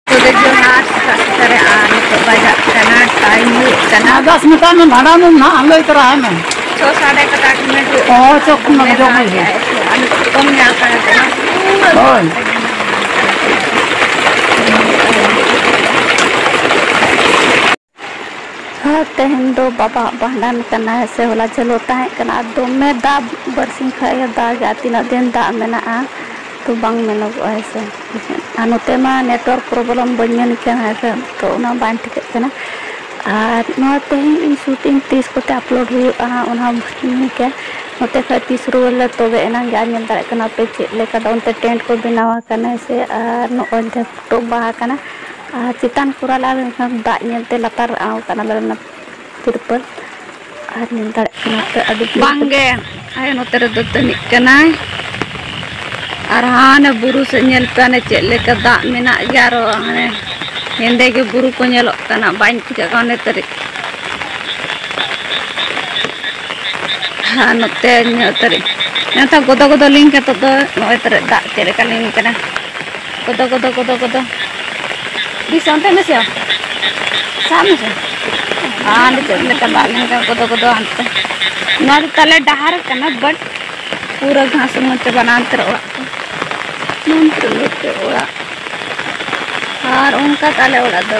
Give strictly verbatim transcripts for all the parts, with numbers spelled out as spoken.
ᱛᱚᱵᱮ ᱡᱚᱦᱟᱨ, ᱥᱮᱛᱟᱜ ᱥᱮᱛᱟᱜ ᱨᱮ, ᱟᱨ ᱱᱤᱛᱚᱜ ᱵᱟᱡᱟᱜ ᱠᱟᱱᱟ, ᱴᱟᱭᱤᱢ ᱦᱩᱭᱩᱜ ᱠᱟᱱᱟ᱾ ᱟᱨ ᱫᱚᱥ ᱢᱤᱱᱤᱴ ᱛᱟᱭᱚᱢ ᱵᱷᱟᱸᱰᱟᱱ ᱫᱚ ᱱᱟᱦᱟᱜ ᱞᱟᱹᱭ ᱛᱚᱨᱟ ᱟᱭ ᱢᱮ᱾ ᱪᱷᱚ ᱥᱟᱲᱮ ᱥᱟᱛ ᱟᱴ ᱢᱤᱱᱤᱴ ᱦᱩᱭᱩᱜ ᱚ, ᱠᱟᱱᱟ᱾ ᱪᱚᱠ ᱠᱷᱚᱱ ᱫᱚᱢᱮ ᱡᱚᱢ ᱫᱟᱜ ᱦᱩᱭᱩᱜᱼᱟ᱾ ᱮᱜᱼᱟᱭ ᱥᱮ, ᱟᱨ ᱱᱤᱛᱚᱜ ᱫᱚᱢᱮ ᱟᱥᱟᱲ ᱠᱟᱱᱟ᱾ ᱦᱳᱭ᱾ ᱟᱨ ᱛᱮᱦᱮᱧ ᱫᱚ ᱵᱟᱵᱟᱣᱟᱜ ᱵᱷᱟᱸᱰᱟᱱ ᱠᱟᱱᱟ, ᱥᱮ ᱦᱚᱞᱟ ᱪᱟᱹᱞᱩ ᱛᱟᱦᱮᱸ ᱠᱟᱱᱟ, ᱟᱨ ᱫᱚᱢᱮ ᱫᱟᱜ, ᱵᱟᱨᱥᱤᱧ ᱠᱷᱚᱱ ᱮ ᱫᱟᱜᱟ, ᱛᱤᱱᱟᱹᱜ ᱫᱤᱱ ᱫᱟᱜ ᱢᱮᱱᱟᱜᱼᱟ, ᱛᱚ ᱵᱟᱝ ᱢᱮᱱᱚᱜᱚᱜᱼᱟ, ᱦᱮᱸ ᱥᱮ᱾ ᱟᱨ ᱱᱚᱛᱮ ᱢᱟ network problem ᱵᱟᱹᱧ ᱢᱮᱱ ᱠᱮᱭᱟ, ᱦᱮᱸ ᱥᱮ, ᱛᱚ ᱚᱱᱟ ᱵᱟᱝ ᱴᱷᱤᱠᱟᱹᱜ ᱠᱟᱱᱟ᱾ ᱟᱨ ᱱᱚᱣᱟ ᱛᱮᱦᱮᱧ ᱤᱧ shoot ᱤᱧ ᱛᱤᱥ ᱠᱚᱛᱮ upload ᱦᱩᱭᱩᱜᱼᱟ, ᱚᱱᱟ ᱦᱚᱸ ᱵᱟᱹᱧ ᱢᱮᱱ ᱠᱮᱭᱟ᱾ ᱱᱚᱛᱮ ᱠᱷᱚᱱ ᱛᱤᱥ ᱨᱩᱣᱟᱹᱲ ᱞᱮ ᱛᱚᱵᱮ ᱮᱱᱟᱝ ᱜᱮ᱾ ᱟᱨ ᱧᱮᱞ ᱫᱟᱲᱮᱭᱟᱜ ᱠᱟᱱᱟ ᱯᱮ ᱪᱮᱫ ᱞᱮᱠᱟ ᱫᱚ ᱚᱱᱛᱮ tent ᱠᱚ ᱵᱮᱱᱟᱣ ᱟᱠᱟᱱᱟ, ᱥᱮ, ᱟᱨ ᱱᱚᱜᱼᱚᱭ ᱡᱟᱦᱟᱸ ᱴᱚᱵ ᱵᱟᱦᱟ ᱠᱟᱱᱟ, ᱟᱨ ᱪᱮᱛᱟᱱ ᱠᱚᱨᱟᱞ ᱟᱨ ᱮᱱᱠᱷᱟᱱ ᱫᱟᱜ ᱧᱮᱞᱛᱮ ᱞᱟᱛᱟᱨ ᱟᱬᱜᱚ ᱠᱟᱱᱟ ᱞᱮ ᱚᱱᱟ ᱛᱤᱨᱯᱚᱞ᱾ ᱟᱨ ᱧᱮᱞ ᱫᱟᱲᱮᱭᱟᱜ ᱠᱟᱱᱟ ᱯᱮ ᱟᱹᱰᱤ ᱡᱳᱨ ᱵᱟᱝᱜᱮ, ᱟᱭᱳ ᱱᱚᱛᱮ ᱨᱮ ᱫᱟᱹᱛᱟᱹᱱᱤᱜ ᱠᱟᱱᱟᱭ᱾ ᱟᱨ ᱦᱟᱱᱮ ᱵᱩᱨᱩ ᱥᱮᱫ ᱧᱮᱞ ᱯᱮ, ᱦᱟᱱᱮ ᱪᱮᱫ ᱞᱮᱠᱟ ᱫᱟᱜ ᱢᱮᱱᱟᱜ ᱜᱮᱭᱟ, ᱟᱨᱚ ᱦᱟᱱᱮ ᱦᱮᱸᱫᱮ ᱜᱮ ᱵᱩᱨᱩ ᱠᱚ ᱧᱮᱞᱚᱜ ᱠᱟᱱᱟ, ᱵᱟᱹᱧ ᱴᱷᱤᱠᱟᱹᱜ ᱠᱟᱱᱟ ᱚᱱᱮ ᱛᱟᱹᱨᱤᱡ᱾ ᱟᱨ ᱱᱚᱛᱮ ᱧᱚᱜ ᱛᱟᱹᱨᱤᱡ, ᱱᱮᱛᱟᱨ ᱜᱚᱫᱚ ᱜᱚᱫᱚ ᱞᱤᱸᱜᱤ ᱠᱟᱛᱮ ᱫᱚ ᱱᱚᱜᱼᱚᱭ ᱛᱟᱹᱨᱤᱡ ᱫᱟᱜ ᱪᱮᱫ ᱞᱮᱠᱟ ᱞᱤᱸᱜᱤ ᱠᱟᱱᱟ᱾ ᱜᱚᱫᱚ, ᱜᱚᱫᱚ, ᱜᱚᱫᱚ, ᱜᱚᱫᱚ᱾ ᱫᱤᱥ ᱚᱱᱛᱮ ᱢᱮᱥᱮ᱾ ᱥᱟᱵ ᱢᱮᱥᱮ᱾ ᱟᱨ ᱱᱤᱛᱚᱜ ᱞᱮᱠᱟ ᱫᱟᱜ ᱞᱮᱱᱠᱷᱟᱱ ᱜᱚᱫᱚ, ᱜᱚᱫᱚ ᱦᱟᱱᱛᱮ᱾ ᱱᱚᱣᱟ ᱫᱚ ᱛᱟᱞᱮ ᱰᱟᱦᱟᱨ ᱠᱟᱱᱟ, but ᱯᱩᱨᱟᱹ ᱜᱷᱟᱥ ᱩᱢᱩᱞ ᱪᱟᱵᱟᱱᱟ ᱚᱱᱛᱮ ᱨᱮ ᱚᱲᱟᱜ ᱠᱚ᱾ ᱱᱚᱱᱛᱮ ᱱᱚᱛᱮ ᱚᱲᱟᱜ᱾ ᱟᱨ ᱚᱱᱠᱟ ᱛᱟᱞᱮ ᱚᱲᱟᱜ ᱫᱚ᱾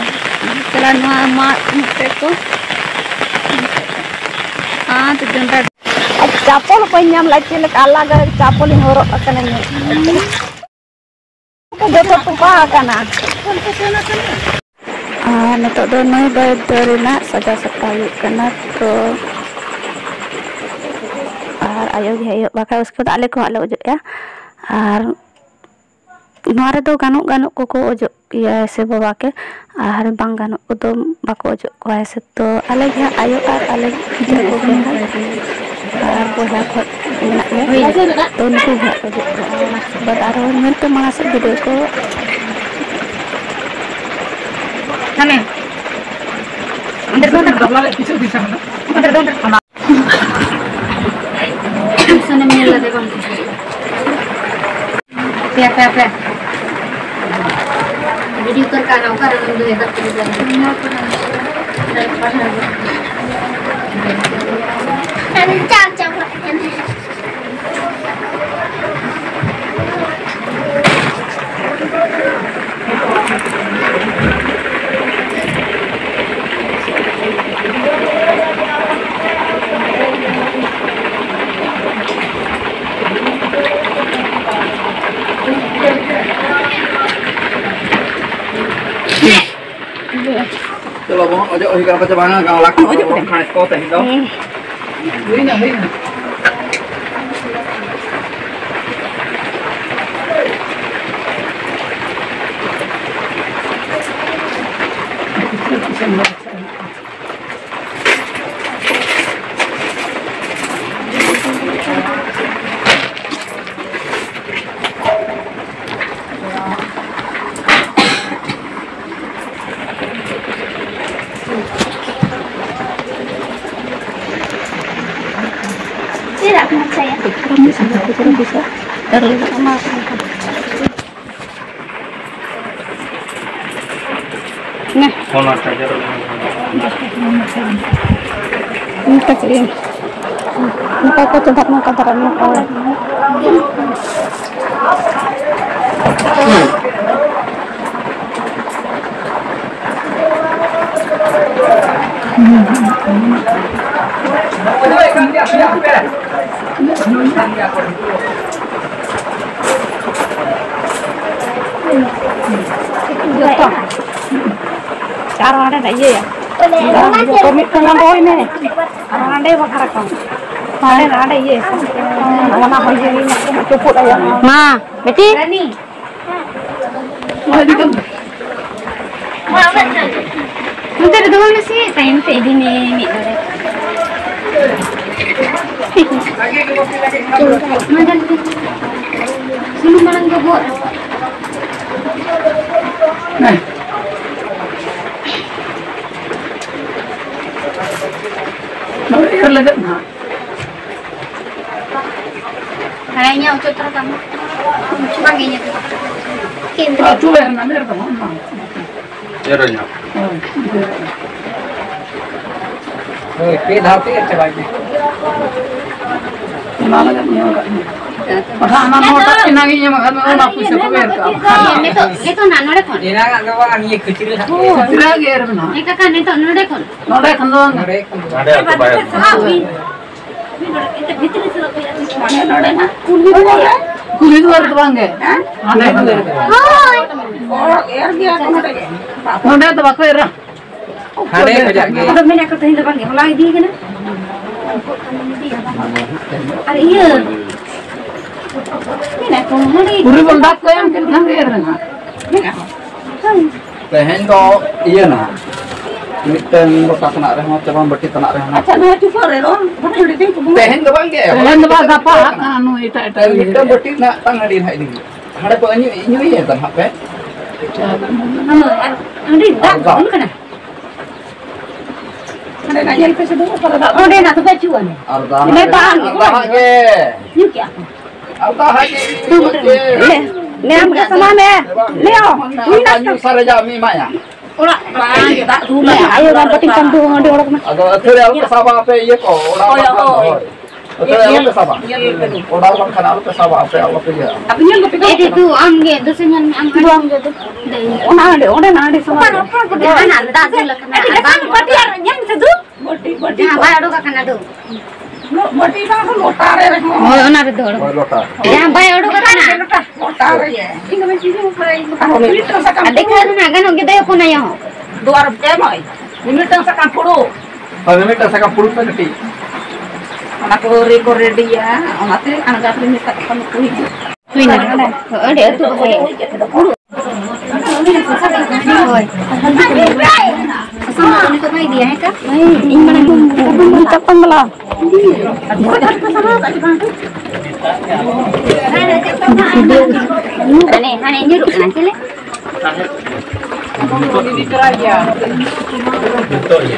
ᱪᱟᱞᱟᱜ ᱱᱚᱣᱟ ᱢᱟᱫ ᱱᱚᱛᱮ ᱠᱚ᱾ ᱟᱨ ᱡᱚᱱᱰᱨᱟ ᱟᱨ ᱪᱟᱯᱚᱞ ᱵᱟᱹᱧ ᱧᱟᱢ ᱞᱮᱫ, ᱪᱮᱫ ᱞᱮᱠᱟ ᱟᱞᱟᱜ ᱪᱟᱯᱚᱞ ᱤᱧ ᱦᱚᱨᱚᱜ ᱟᱠᱟᱱᱟ ᱤᱧ᱾ ᱡᱚᱛᱚ ᱛᱚᱯᱟ ᱟᱠᱟᱱᱟ᱾ ᱟᱨ ᱱᱤᱛᱚᱜ ᱫᱚ ᱱᱟᱹᱭ ᱵᱟᱹᱭ ᱫᱟᱹᱨ ᱨᱮᱱᱟᱜ ᱥᱟᱡᱟᱣ ᱥᱟᱯᱲᱟᱣ ᱦᱩᱭᱩᱜ ᱠᱟᱱᱟ᱾ ᱛᱚ, ᱟᱨ ᱟᱭᱳ ᱜᱮ ᱦᱮᱡ ᱦᱩᱭᱩᱜ, ᱵᱟᱠᱷᱟᱡ ᱩᱥᱠᱮ ᱵᱟᱫ ᱟᱞᱮ ᱠᱚᱦᱚᱸ ᱞᱮ ᱚᱡᱚᱜ ᱮᱭᱟ᱾ ᱟᱨ ᱱᱚᱣᱟ ᱨᱮᱫᱚ ᱜᱟᱱᱚᱜ ᱜᱟᱱᱚᱜ ᱠᱚᱠᱚ ᱚᱡᱚᱜ ᱜᱮᱭᱟ ᱥᱮ ᱵᱟᱵᱟ ᱠᱮ, ᱟᱨ ᱵᱟᱝ ᱜᱟᱱᱚᱜ ᱠᱚᱫᱚ ᱵᱟᱠᱚ ᱚᱡᱚᱜ ᱠᱚᱣᱟ ᱥᱮ᱾ ᱛᱚ ᱟᱞᱮ ᱜᱮ ᱦᱟᱸᱜ ᱟᱭᱳ ᱟᱨ ᱟᱞᱮ ᱜᱤᱫᱽᱨᱟᱹ ᱠᱚᱜᱮ ᱦᱟᱸᱜ, ᱟᱨ ᱵᱚᱭᱦᱟ ᱠᱚ ᱢᱮᱱᱟᱜ ᱞᱮᱭᱟ, ᱛᱚ ᱩᱱᱠᱩ ᱜᱮ ᱦᱟᱸᱜ ᱠᱚ ᱚᱡᱚᱜ ᱠᱚᱣᱟ᱾ ᱚᱱᱟ ᱵᱟᱫ ᱟᱨᱦᱚᱸ ᱧᱮᱞ ᱯᱮ ᱢᱟᱲᱟᱝ ᱥᱮᱫ video ᱠᱚ᱾ ᱦᱟᱱᱮ ᱚᱸᱰᱮ ᱫᱚ ᱚᱸᱰᱮ ᱫᱚ ᱚᱸᱰᱮ ᱫᱚ ᱚᱸᱰᱮ ᱫᱚ ᱚᱸᱰᱮ ᱫᱚ ᱴᱤᱭᱩᱥᱚᱱᱮᱢ ᱧᱮᱞ ᱞᱮᱫᱮ ᱵᱟᱝ? ᱦᱟᱯᱮ, ᱦᱟᱯᱮ, ᱦᱟᱯᱮ᱾ ᱵᱷᱤᱰᱤᱭᱳ ᱠᱚ ᱨᱟᱠᱟᱵ ᱮᱱᱟ, ᱚᱠᱟᱨᱮ ᱩᱱᱤ ᱫᱚᱭ ᱜᱟᱛᱮ ᱞᱮᱫᱮᱭᱟ? ᱪᱟᱨ ᱪᱟᱵᱟ ᱠᱟᱱᱟ᱾ ᱪᱚᱞᱚ, ᱵᱚᱱ ᱚᱡᱚᱜ ᱦᱩᱭ ᱠᱟᱱᱟ, ᱯᱟᱪᱮ ᱵᱟᱝᱟ, ᱜᱟᱶᱞᱟ ᱠᱚ ᱚᱡᱚᱜ ᱠᱟᱱᱟ᱾ ᱠᱷᱟᱱ ᱠᱚ ᱛᱮᱦᱮᱧ ᱫᱚ᱾ ᱦᱩᱸ᱾ ᱦᱩᱭᱱᱟ, ᱦᱩᱭᱱᱟ᱾ ᱱᱮ᱾ ᱚᱱᱟ ᱪᱟᱨᱡᱟᱨ ᱨᱮ ᱱᱚᱝᱠᱟ ᱠᱚ ᱪᱮᱫᱟᱜ ᱱᱚᱝᱠᱟ ᱫᱷᱟᱨᱟ ᱢᱮᱱᱟᱜ ᱠᱚᱣᱟ? ᱡᱚᱛᱚ᱾ ᱟᱨ ᱦᱟᱸᱰᱮ ᱱᱟᱜ ᱤᱭᱟᱹᱭᱟ᱾ ᱡᱚᱛᱚ ᱢᱤᱫᱴᱟᱝ ᱜᱟᱱ ᱨᱚᱦᱚᱭ ᱢᱮ᱾ ᱟᱨ ᱦᱟᱸᱰᱮ ᱵᱟᱠᱷᱨᱟ ᱠᱚ᱾ ᱦᱟᱸᱰᱮ, ᱦᱟᱸᱰᱮ ᱤᱭᱟᱹ᱾ ᱚᱱᱟ ᱦᱚᱸ ᱤᱭᱟᱹ ᱪᱩᱯᱩᱫ ᱟᱭᱟ᱾ ᱢᱟ, ᱵᱤᱴᱤ᱾ ᱱᱚᱱᱛᱮ ᱨᱮ ᱫᱚᱦᱚᱭ ᱢᱮᱥᱮ, ᱛᱟᱭᱚᱢ ᱛᱮ ᱤᱫᱤ ᱢᱮ ᱢᱤᱫ ᱰᱚᱸᱰᱮᱠ᱾ ᱢᱟ ᱡᱟᱱ ᱯᱮ᱾ ᱥᱩᱱᱩᱢ ᱢᱟᱲᱟᱝ ᱫᱚ ᱜᱚᱜ᱾ ᱞᱟᱹᱜᱤᱫ ᱱᱟᱦᱟᱜ᱾ ᱦᱮᱸ, ᱤᱧᱟᱹᱜ ᱚᱪᱚᱜ ᱛᱚᱨᱟ ᱠᱟᱜ ᱢᱮ᱾ ᱵᱟᱝ ᱜᱮ ᱤᱧᱟᱹᱜ ᱫᱚ᱾ ᱟᱹᱛᱩ ᱨᱮ ᱦᱮᱱᱟᱜ ᱢᱮ, ᱟᱨ ᱵᱟᱝ, ᱵᱟᱝ᱾ ᱮᱨ ᱧᱚᱜ᱾ ᱦᱳᱭ᱾ ᱦᱳᱭ, ᱯᱮ ᱫᱷᱟᱣ ᱛᱮ ᱮᱨ ᱪᱟᱵᱟᱭ ᱢᱮ᱾ ᱚᱱᱟ ᱞᱟᱹᱜᱤᱫ ᱱᱤᱭᱟᱹ ᱠᱟᱜ ᱢᱮ᱾ ᱵᱟᱠᱷᱟᱱ ᱚᱱᱟ ᱱᱚᱣᱟᱴᱟᱜ ᱮᱱᱟᱝ ᱤᱧ ᱮᱢ ᱟᱠᱟᱫ ᱢᱮ, ᱚᱱᱟ ᱯᱩᱭᱥᱟᱹ ᱠᱚ ᱮᱨ ᱠᱟᱜᱼᱟ᱾ ᱦᱮᱸ, ᱱᱤᱛᱚᱜ, ᱱᱤᱛᱚᱜ ᱱᱟ ᱱᱚᱰᱮ ᱠᱷᱚᱱ᱾ ᱮᱱᱟᱝ ᱟᱜ ᱫᱚ ᱵᱟᱝ, ᱱᱤᱭᱟᱹ ᱠᱷᱩᱪᱨᱟᱹ ᱦᱟᱸᱜ᱾ ᱦᱳᱭ᱾ ᱠᱷᱩᱪᱨᱟᱹ ᱜᱮ ᱮᱨ ᱢᱮ ᱱᱟᱦᱟᱜ᱾ ᱦᱮᱸ ᱠᱟᱠᱟ, ᱱᱤᱛᱚᱜ ᱱᱚᱰᱮ ᱠᱷᱚᱱ᱾ ᱱᱚᱰᱮ ᱠᱷᱚᱱ ᱫᱚ ᱵᱟᱝ᱾ ᱱᱚᱰᱮ ᱠᱷᱚᱱ ᱫᱚ ᱵᱟᱝ᱾ ᱦᱟᱸᱰᱮ ᱟᱹᱛᱩ ᱵᱟᱭ ᱟᱹᱛᱩ᱾ ᱥᱟᱵ ᱢᱮ᱾ ᱠᱩᱞᱦᱤ ᱫᱩᱣᱟᱹᱨ ᱨᱮ᱾ ᱠᱩᱞᱦᱤ ᱫᱩᱣᱟᱹᱨ ᱨᱮ᱾ ᱠᱩᱞᱦᱤ ᱫᱩᱣᱟᱹᱨ ᱫᱚ ᱵᱟᱝ ᱜᱮ᱾ ᱦᱮᱸ? ᱦᱟᱸᱰᱮ ᱫᱩᱣᱟᱹᱨ ᱨᱮ᱾ ᱦᱳᱭ᱾ ᱚ, ᱮᱨ ᱜᱮᱭᱟ ᱠᱚ ᱱᱚᱰᱮ ᱜᱮ᱾ ᱱᱚᱰᱮ ᱫᱚ ᱵᱟᱠᱚ ᱮᱨᱟ᱾ ᱦᱟᱸᱰᱮ ᱠᱷᱚᱡᱟᱜ ᱜᱮ᱾ ᱟᱫᱚ ᱢᱮᱱᱟ ᱠᱚ ᱛᱮᱦᱮᱧ ᱫᱚ ᱵᱟᱝ ᱜᱮ, ᱦᱚᱞᱟ ᱤᱫᱤ ᱠᱟᱱᱟ᱾ ᱟᱨ ᱤᱭᱟᱹ, ᱢᱮᱱᱟ ᱠᱚ ᱦᱟᱺᱰᱤ᱾ ᱯᱩᱨᱤ ᱵᱚᱱ ᱫᱟᱜ ᱠᱚ ᱮᱢ ᱠᱮᱫ ᱠᱷᱟᱱ ᱜᱮ ᱮᱨ ᱨᱮᱱᱟᱜ᱾ ᱢᱮᱱᱟ ᱠᱚ᱾ ᱦᱳᱭ᱾ ᱛᱮᱦᱮᱧ ᱫᱚ ᱤᱭᱟᱹ ᱱᱟᱦᱟᱜ, ᱢᱤᱫᱴᱟᱝ ᱞᱚᱴᱟ ᱛᱮᱱᱟᱜ ᱨᱮᱦᱚᱸ ᱪᱮ ᱵᱟᱝ ᱵᱟᱹᱴᱤ ᱛᱮᱱᱟᱜ ᱨᱮᱦᱚᱸ᱾ ᱟᱪᱪᱷᱟ, ᱱᱚᱣᱟ ᱪᱩᱯᱟᱹᱜ ᱨᱮ ᱫᱚ ᱵᱟᱹᱴᱤ ᱦᱟᱺᱰᱤ ᱛᱮᱦᱮᱧ ᱠᱚ ᱵᱚᱸᱜᱟᱭᱟ᱾ ᱛᱮᱦᱮᱧ ᱫᱚ ᱵᱟᱝ ᱜᱮ᱾ ᱛᱮᱦᱮᱧ ᱫᱚ ᱵᱟᱝ, ᱜᱟᱯᱟ ᱦᱟᱸᱜ ᱠᱷᱟᱱ ᱱᱩᱭ ᱮᱴᱟᱜ ᱮᱴᱟᱜ ᱛᱮᱦᱮᱧ ᱤᱭᱟᱹ ᱢᱤᱫᱴᱟᱝ ᱨᱮ᱾ ᱵᱟᱹᱴᱤ ᱨᱮᱱᱟᱜ ᱛᱟᱝ ᱦᱟᱺᱰᱤ ᱱᱟᱦᱟᱜ ᱤᱫᱤ ᱦᱩᱭᱩᱜᱼᱟ᱾ ᱦᱟᱸᱰᱮ ᱠᱚ ᱧᱩ-, ᱧᱩᱭᱟ ᱛᱚ ᱱᱟᱦᱟᱜ ᱯᱮ᱾ ᱦᱳᱭ, ᱟᱨ ᱦᱟᱺᱰᱤ ᱫᱟᱜ ᱟᱨ ᱫᱟᱜ᱾ ᱵᱚᱱ ᱠᱟᱱᱟ᱾ ᱦᱟᱸᱰᱮ ᱱᱟᱜ ᱧᱮᱞ ᱯᱮ ᱥᱮ ᱫᱩᱲᱩᱵ ᱠᱚᱨᱮ ᱫᱟᱜ᱾ ᱚᱸᱰᱮ ᱱᱟᱜ ᱫᱚ ᱵᱟᱹᱪᱩᱜ ᱟᱹᱱᱤᱡ᱾ ᱟᱨ ᱫᱟᱜ ᱤᱱᱟᱹ ᱦᱟᱸᱜ ᱜᱮ, ᱵᱟᱝ ᱟᱨ ᱫᱟᱜ ᱦᱟᱸᱜ ᱜᱮ᱾ ᱧᱩ ᱠᱮᱜᱼᱟ ᱠᱚ᱾ ᱟᱨ ᱫᱟᱜ ᱦᱟᱸᱜ ᱜᱮ᱾ ᱛᱩ ᱵᱚᱴᱮ ᱞᱮ, ᱞᱮ ᱟᱢ ᱜᱮ ᱥᱟᱢᱟ ᱞᱮ᱾ ᱞᱮ ᱚ, ᱦᱩᱭ ᱱᱟ᱾ ᱫᱟᱜ ᱧᱩ ᱥᱟᱨᱮᱡᱟᱜ ᱢᱤᱫ ᱮᱢᱟᱭᱟ᱾ ᱚᱲᱟᱜ ᱵᱟᱝ ᱜᱮ ᱫᱟᱜ ᱫᱩᱞ ᱞᱮ, ᱟᱭᱳ ᱵᱟᱝ ᱵᱟᱹᱴᱤ ᱛᱟᱢ ᱫᱩ ᱦᱟᱺᱰᱤ ᱚᱲᱟᱜ ᱢᱮ᱾ ᱟᱫᱚ ᱟᱹᱛᱷᱟᱹᱲᱤ ᱟᱞᱚ ᱯᱮ ᱥᱟᱵᱟ ᱟᱯᱮ ᱤᱭᱟᱹ ᱠᱚ, ᱚᱲᱟᱜ ᱦᱳᱭ, ᱵᱟᱝᱠᱷᱟᱱ ᱦᱳᱭ᱾ ᱦᱳᱭ᱾ ᱟᱹᱛᱷᱟᱹᱲᱤ ᱟᱞᱚ ᱯᱮ ᱥᱟᱵᱟ᱾ ᱧᱮᱞ ᱯᱮ ᱫᱩ᱾ ᱚᱲᱟᱜ ᱵᱟᱝᱠᱷᱟᱱ ᱟᱞᱚ ᱯᱮ ᱥᱟᱵᱟ ᱟᱯᱮ, ᱟᱞᱚ ᱯᱮ ᱤᱭᱟᱹ᱾ ᱟᱯᱮ ᱧᱮᱞ ᱵᱟᱯᱮ ᱧᱟᱢ ᱮ ᱫᱤᱫᱩ, ᱠᱟᱱᱟ? ᱟᱢ ᱜᱮ ᱫᱩᱥᱮ ᱧᱮᱞ ᱢᱮ, ᱟᱢ ᱦᱟᱺᱰᱤ ᱵᱟᱝ ᱜᱮ ᱫᱩ᱾ ᱚᱱᱟ ᱦᱟᱺᱰᱤ, ᱚᱸᱰᱮ ᱱᱟ ᱦᱟᱺᱰᱤ ᱥᱚᱢᱟᱱ ᱡᱟᱦᱟᱱᱟᱜ ᱫᱟᱜ ᱫᱩᱞ ᱟᱠᱟᱱᱟ, ᱟᱹᱰᱤ ᱵᱟᱝ ᱞᱮᱠᱟᱱ ᱵᱟᱹᱴᱤ ᱟᱨ ᱧᱮᱞ ᱢᱮᱥᱮ ᱫᱩ᱾ ᱵᱟᱹᱴᱤ, ᱵᱟᱹᱴᱤ ᱡᱟᱦᱟᱸ ᱠᱚ᱾ ᱵᱟᱭ ᱚᱰᱚᱠ ᱟᱠᱟᱱᱟ ᱫᱩ᱾ ᱞᱚ-, ᱵᱟᱹᱴᱤ ᱵᱟᱝ ᱦᱚᱸ ᱞᱚᱴᱟ ᱨᱮ ᱨᱮᱦᱚᱸ᱾ ᱦᱳᱭ, ᱚᱱᱟ ᱨᱮᱫᱚ ᱚᱰᱚᱠ᱾ ᱦᱳᱭ, ᱞᱚᱴᱟ᱾ ᱡᱟᱦᱟᱸ ᱵᱟᱭ ᱚᱰᱚᱠ ᱟᱠᱟᱱᱟ᱾ ᱞᱚᱴᱟ, ᱞᱚᱴᱟ ᱨᱮ᱾ ᱤᱧ ᱫᱚ ᱵᱟᱹᱧ ᱪᱤᱱᱦᱟᱹᱣ ᱠᱟᱱᱟ, ᱤᱧ ᱫᱚ᱾ ᱟᱨ ᱢᱤᱫᱴᱟᱝ ᱥᱟᱠᱟᱢ ᱟᱨ ᱫᱮᱠᱷᱟᱣ ᱯᱷᱩᱲᱩᱜ᱾ ᱨᱮᱱᱟᱜ ᱜᱟᱱᱚᱜ ᱜᱮ ᱫᱟᱹᱭ ᱦᱚᱯᱚᱱ ᱟᱭᱳ ᱦᱚᱸ᱾ ᱫᱩᱣᱟᱨ ᱯᱮ ᱢᱟᱹᱭ, ᱢᱤᱢᱤᱫᱴᱟᱝ ᱥᱟᱠᱟᱢ ᱯᱷᱩᱲᱩᱜ᱾ ᱦᱳᱭ, ᱢᱤᱢᱤᱫᱴᱟᱝ ᱥᱟᱠᱟᱢ ᱯᱷᱩᱲᱩᱜ ᱯᱮ ᱠᱟᱹᱴᱤᱡ᱾ ᱚᱱᱟ ᱠᱚ ᱨᱮ ᱠᱚ ᱨᱮᱰᱤᱭᱟ, ᱚᱱᱟᱛᱮ ᱟᱬᱜᱟᱛ ᱨᱮ ᱢᱮᱛᱟᱜ ᱠᱚ ᱠᱟᱱᱟ ᱠᱩᱲᱤ ᱜᱤᱫᱽᱨᱟᱹ᱾ ᱦᱩᱭᱱᱟ᱾ ᱟᱹᱰᱤ ᱟᱹᱛᱩ ᱠᱚ ᱦᱮᱡ᱾ ᱦᱳᱭ᱾ ᱥᱟᱥᱟᱝ ᱫᱚ ᱱᱤᱛᱚᱜ ᱵᱟᱭ ᱤᱫᱤᱭᱟ, ᱦᱮᱸ ᱠᱟ? ᱤᱧ ᱢᱟᱱᱮ ᱪᱟᱛᱚᱢ ᱵᱟᱞᱟ᱾ ᱦᱟᱱᱮ, ᱦᱟᱱᱮ ᱧᱩᱨᱩᱜ ᱠᱟᱱᱟ, ᱪᱮᱞᱮ? ᱱᱤᱛᱚᱜ ᱜᱮ᱾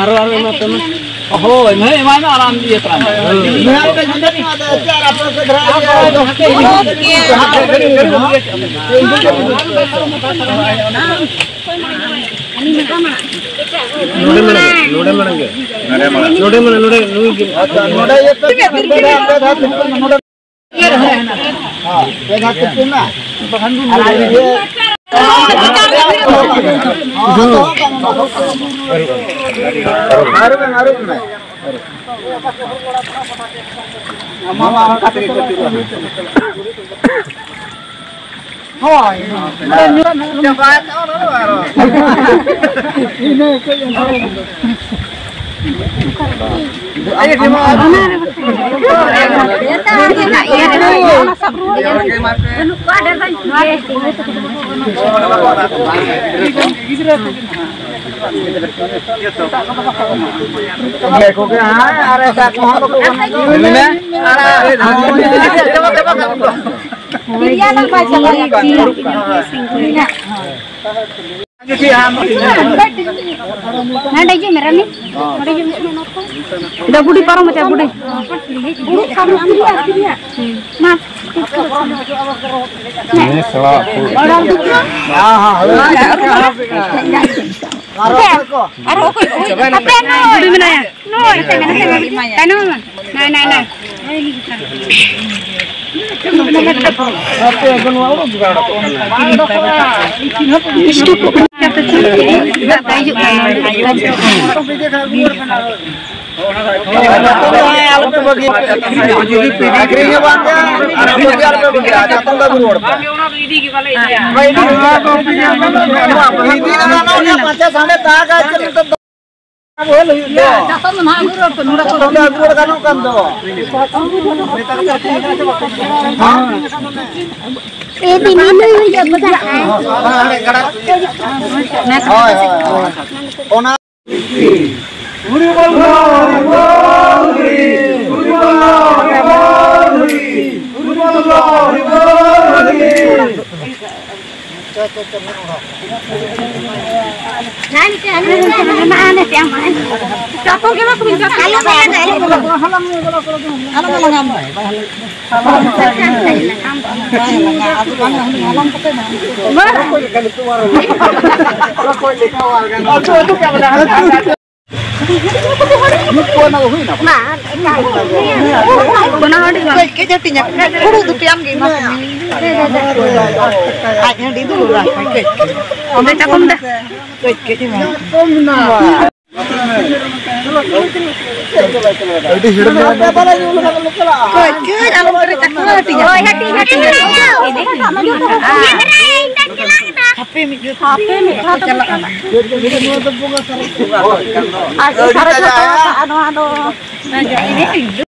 ᱟᱨᱚ, ᱟᱨᱚ ᱮᱢᱟ ᱯᱮ ᱢᱟ᱾ ᱦᱳᱭ, ᱦᱮᱸ, ᱮᱢᱟᱭ ᱢᱮ, ᱟᱨ ᱟᱢ ᱤᱭᱟᱹ ᱛᱟᱞᱟᱝ ᱢᱮ᱾ ᱦᱮᱸ, ᱟᱯᱮ ᱥᱮᱫ ᱫᱷᱟᱨᱟ ᱤᱭᱟᱹ᱾ ᱱᱚᱰᱮ ᱢᱟᱲᱟᱝ, ᱱᱚᱰᱮ ᱢᱟᱲᱟᱝ ᱜᱮ᱾ ᱱᱚᱰᱮ ᱢᱟᱲᱟᱝ, ᱱᱚᱰᱮ ᱢᱟᱲᱟᱝ, ᱱᱚᱰᱮ, ᱱᱩᱭ ᱜᱮ᱾ ᱟᱪᱪᱷᱟ, ᱱᱚᱰᱮ ᱤᱭᱟᱹ ᱯᱮ, ᱯᱮ ᱫᱷᱟᱣ, ᱯᱮ ᱫᱷᱟᱣ ᱛᱤᱞ ᱯᱮ, ᱱᱚᱰᱮ᱾ ᱦᱮᱸ, ᱯᱮ ᱫᱷᱟᱣ ᱛᱤᱞ ᱯᱮ ᱢᱟ᱾ ᱟᱨ ᱤᱭᱟᱹ, ᱟᱹᱨᱩᱵ ᱢᱮ, ᱟᱹᱨᱩᱵ ᱢᱮ᱾ ᱟᱢ ᱢᱟ ᱦᱚᱸ ᱠᱟᱛᱮ ᱜᱮ ᱠᱚ ᱛᱤᱨ ᱦᱳᱭ᱾ ᱦᱟᱸᱰᱮ ᱦᱤᱡᱩᱜ ᱢᱮ, ᱨᱟᱱᱤ᱾ ᱦᱟᱸᱰᱮ ᱦᱤᱡᱩᱜ ᱢᱮ, ᱱᱚᱛᱮ᱾ ᱫᱟ ᱵᱩᱰᱷᱤ ᱯᱟᱨᱚᱢ ᱦᱚᱪᱚ, ᱵᱩᱰᱷᱤ᱾ ᱢᱟ᱾ ᱟᱨ ᱚᱠᱚᱭ, ᱚᱠᱚᱭ? ᱦᱟᱯᱮ, ᱱᱚᱜᱼᱚᱭ᱾ ᱛᱟᱭᱱᱚᱢ ᱢᱮ, ᱱᱟᱭ, ᱱᱟᱭ, ᱱᱟᱭ᱾ ᱟᱹᱠᱷᱨᱤᱧ ᱦᱚᱸ ᱵᱟᱝ ᱜᱮ, ᱟᱨ ᱵᱟᱹᱜᱤ ᱟᱞᱚᱯᱮ ᱵᱟᱹᱜᱤᱭᱟ, ᱪᱟᱛᱚᱢ ᱫᱚ ᱟᱹᱜᱩ ᱨᱩᱣᱟᱹᱲ ᱯᱮ᱾ ᱤᱫᱤ ᱫᱚ ᱜᱟᱱᱚᱜ ᱜᱮᱭᱟ, ᱯᱟᱪᱮ ᱥᱟᱸᱰᱮ ᱫᱟᱜᱟᱭ ᱪᱮᱫ ᱱᱤᱛᱚᱜ ᱫᱚ᱾ ᱪᱟᱛᱚᱢ ᱫᱚ ᱱᱟᱦᱟᱜ ᱟᱹᱜᱩ ᱨᱩᱣᱟᱹᱲ ᱯᱮ, ᱱᱚᱰᱮ ᱠᱷᱚᱱ᱾ ᱪᱟᱛᱚᱢ ᱫᱚ ᱟᱹᱜᱩ ᱨᱩᱣᱟᱹᱲ ᱜᱟᱱᱚᱜ ᱠᱟᱱ ᱫᱚ᱾ ᱦᱳᱭ, ᱦᱳᱭ, ᱦᱳᱭ᱾ ᱚᱱᱟ ᱪᱟᱯᱚᱞ ᱜᱮ ᱵᱟᱠᱚ ᱵᱤᱱ ᱪᱟᱯᱚᱞ᱾ ᱟᱞᱚᱢ ᱦᱟᱞᱟᱝᱟ, ᱟᱞᱚᱢ ᱦᱟᱞᱟᱝᱟ᱾ ᱟᱞᱚᱢ ᱦᱟᱞᱟᱝᱟ᱾ ᱵᱟᱭ ᱦᱟᱞᱟᱝᱟ᱾ ᱟᱫᱚ ᱵᱟᱝ, ᱦᱟᱞᱟᱝ ᱠᱟᱛᱮ ᱵᱟᱝ᱾ ᱚᱱᱟ ᱦᱚᱸ ᱟᱹᱰᱤ ᱠᱟᱹᱡ, ᱠᱟᱹᱡ ᱦᱟᱹᱴᱤᱧᱟ᱾ ᱦᱩᱲᱩ ᱫᱩᱴᱤ ᱟᱢ ᱜᱮ ᱮᱢᱟ ᱠᱚ ᱢᱮ᱾ ᱟᱡ ᱦᱟᱺᱰᱤ ᱫᱩᱞ ᱟᱠᱚ ᱠᱟᱹᱡ, ᱠᱟᱹᱡ᱾ ᱚᱸᱰᱮ ᱪᱟᱯᱚᱞ ᱫᱟ᱾ ᱠᱟᱹᱡ, ᱠᱟᱹᱡ ᱮᱢᱟ᱾ ᱟᱹᱰᱤ ᱦᱮᱲᱮᱢ᱾ ᱠᱟᱹᱡ, ᱠᱟᱹᱡ ᱟᱞᱚᱢ ᱠᱟᱹᱡ ᱪᱟᱠᱷᱱᱟ ᱦᱟᱹᱴᱤᱧᱟ᱾ ᱦᱳᱭ, ᱦᱟᱹᱴᱤᱧ, ᱦᱟᱹᱴᱤᱧ᱾ ᱦᱟᱯᱮ ᱢᱤᱫ ᱜᱷᱟᱹᱲᱤ᱾ ᱦᱟᱯᱮ ᱢᱤᱫ ᱫᱷᱟᱣ ᱛᱮᱵᱚᱱ ᱪᱟᱞᱟᱜᱼᱟ᱾ ᱟᱨ ᱥᱟᱨᱮᱡ ᱦᱟᱛᱟᱣ ᱠᱟᱜᱼᱟ ᱱᱚᱣᱟ ᱫᱚ᱾